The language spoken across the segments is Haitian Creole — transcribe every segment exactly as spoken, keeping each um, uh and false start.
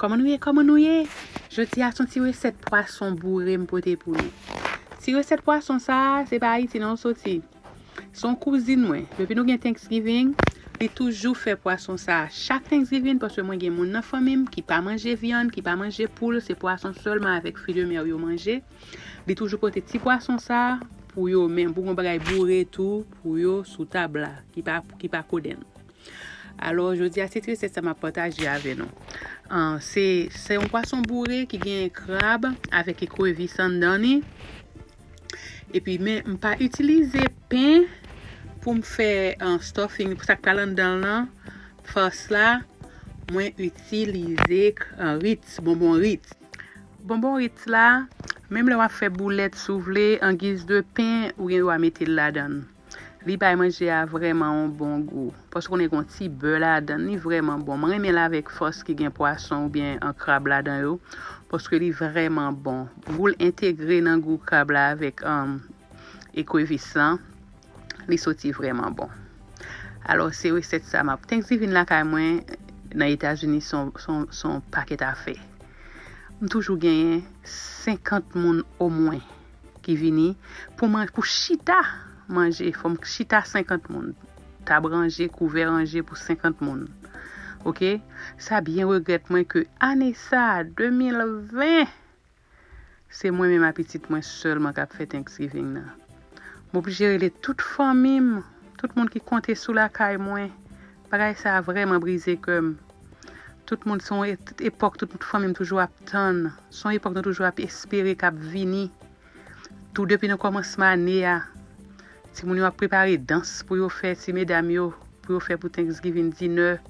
Kòman nou ye? Kòman nou ye? Jodi a, se yon ti resèt pwason boure m pote pou nou. Ti resèt pwason sa a, se pa Ayiti non l soti. Se yon kouzin mwen. Depi nou gen Thanksgiving, li toujou fè pwason sa a chak Thanksgiving, paske mwen gen moun nan fanmi m ki pa manje vyann, ki pa manje poul, se pwason sèlman avèk fruits de mer yo manje. Li toujou pote ti pwason sa a pou yo menm, pou yon bagay boure tou, pou yo sou tab la, ki pa, ki pa kodenn. Alò, jodi a, se ti resèt sa m ap pataje avè nou. Ah, se, se yon pwason boure ki gen krab avèk ekrevis anndan li. Epi, men, m pa itilize pen pou m fè, ah, stuffing, pou sa k pral anndan l lan, fas la, mwen itilize, ah, Ritz, bonbon Ritz. Bonbon Ritz la, menm lè w ap fè boulèt, si w vle, an giz de pen, ou gen dwa mete l ladan l. Li bay manje a vrèman yon bon gou. Paske konnen gen yon ti bè ladan l, li vrèman bon. Mwen renmen l avèk fas ki gen pwason oubyen, ah, krab ladan yo, paske li vrèman bon. Gou l entegre nan gou krab la avèk, um, ekrevis lan, li soti vrèman bon. Alò, se resèt sa m ap. Thanksgiving lakay mwen, nan Etazini, se yon, se yon, se yon pakèt afè. M toujou genyen senkant moun omwen ki vini pou man-, pou chita manje. Fò m chita senkant moun. Tab ranje, kouvè ranje pou senkant moun. Oke? Sa byen regrèt mwen ke ane sa a, de mil ven, se mwen menm ak pitit mwen sèlman k ap fè Thanksgiving nan. M oblije rele tout fanmi m, tout moun ki konte sou lakay mwen. Bagay sa a vrèman brize kè m. Tout moun, se yon e-, epòk tout fanmi m toujou ap tann. Se yon epòk nou toujou ap espere k ap vini. Tou depi nan kòmansman ane a, timoun yo ap prepare dans pou yo fè, ti medam yo, pou yo fè pou Thanksgiving dinner.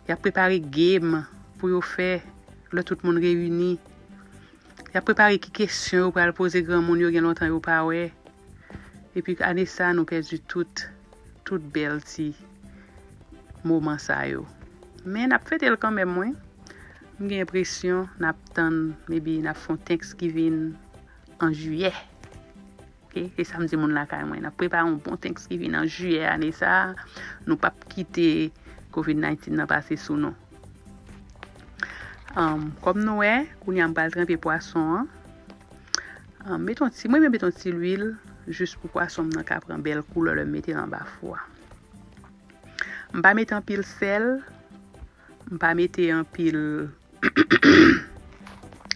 Y ap prepare game pou yo fè lè tout moun reyini. Y ap prepare ki kesyon yo pral poze granmoun yo gen lontan yo pa wè. Epi ane sa a, nou pèdi tout, tout bèl ti moman sa yo. Men n ap fete l kanmenm, wi. M gen enpresyon n ap tann, maybe n ap fè yon Thanksgiving an jiyè. Oke? Se sa m di moun lakay mwen. N ap prepare yon bon Thanksgiving an jiyè ane sa a. Nou p ap kite covid nineteen nan pase sou nou. Um, kòm nou wè, kounye a m pral tranpe pwason an. Um, met yon ti, mwen renmen met yon ti lwil, jis pou pwason m nan ka pran bèl koulè lè m mete l anba fou a. M pa mete anpil sèl, m pa mete anpil,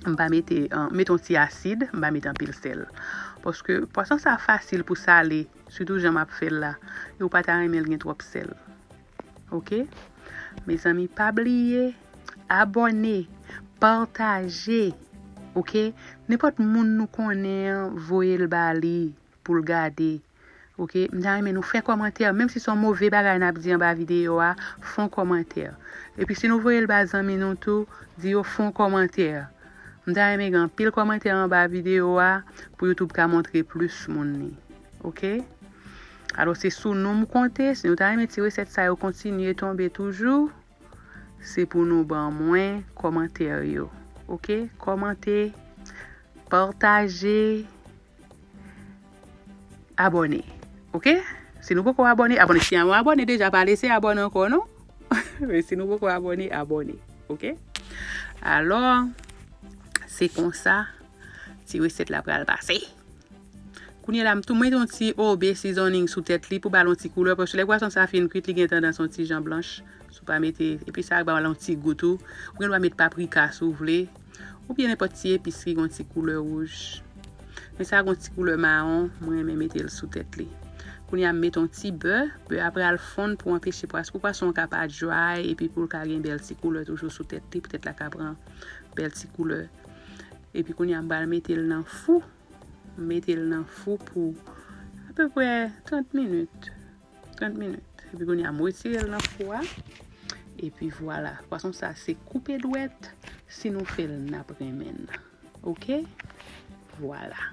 m pa mete, uh, mete yon ti asid, m pa mete anpil sèl. Paske pwason sa fasil pou sale, sitou jan m ap fè l la. E ou pa ta renmen l gen twòp sèl. Oke? Mezanmi, pa bliye, abòne, pataje. Oke? Nenpòt moun nou konnen an, voye l ba li pou l gade. Oke? M ta renmen nou fè kòmantè, menm si se yon move bagay n ap di anba videyo a, fè yon kòmantè. Epi si nou voye l ba zanmi nou tou, di yo fè yon kòmantè. M ta renmen gen anpil kòmantè anba videyo a pou YouTube ka montre plis moun li. Oke? Alò, se sou nou m konte. Si nou ta renmen ti resèt sa yo kontinye tonbe toujou, se pou nou ban mwen kòmantè yo. Oke? Kòmante, pataje, abòne. Oke? Si nou poko abòne, abòne. Si nou abòne deja, pa lese abòne ankò, non? Men si nou poko abòne, abòne. Oke? Alò, se konsa, ti resèt la pral pase. Kounye a la, m tou mete yon ti obe seasoning sou tèt li pou ba l yon ti koulè, paske lè pwason sa fin kwit, li gen tandans yon ti jan blanch. Si w pa mete, epi sa ba l yon ti gou tou. Ou gen dwa met paprika si w vle. Oubyen nenpòt ti epis ki gen yon ti koulè wouj. Men sa gen yon ti koulè mawon, mwen renmen mete l sou tèt li. Kounye a m mete yon ti bè, bè a pral fonn pou anpeche pwas-, pou pwason an ka pa dry, epi pou l ka gen bèl ti koulè toujou sou tèt li, pou tèt la ka pran bèl ti koulè. Epi kounye a m pral mete l nan fou. M mete l nan fou pou apeprè trant minit. Trant minit. Epi kounye a m retire l nan fou a. Epi vwala. Pwason sa se koupe dwèt. Si nou fè l, n ap renmen l. Oke? Vwala.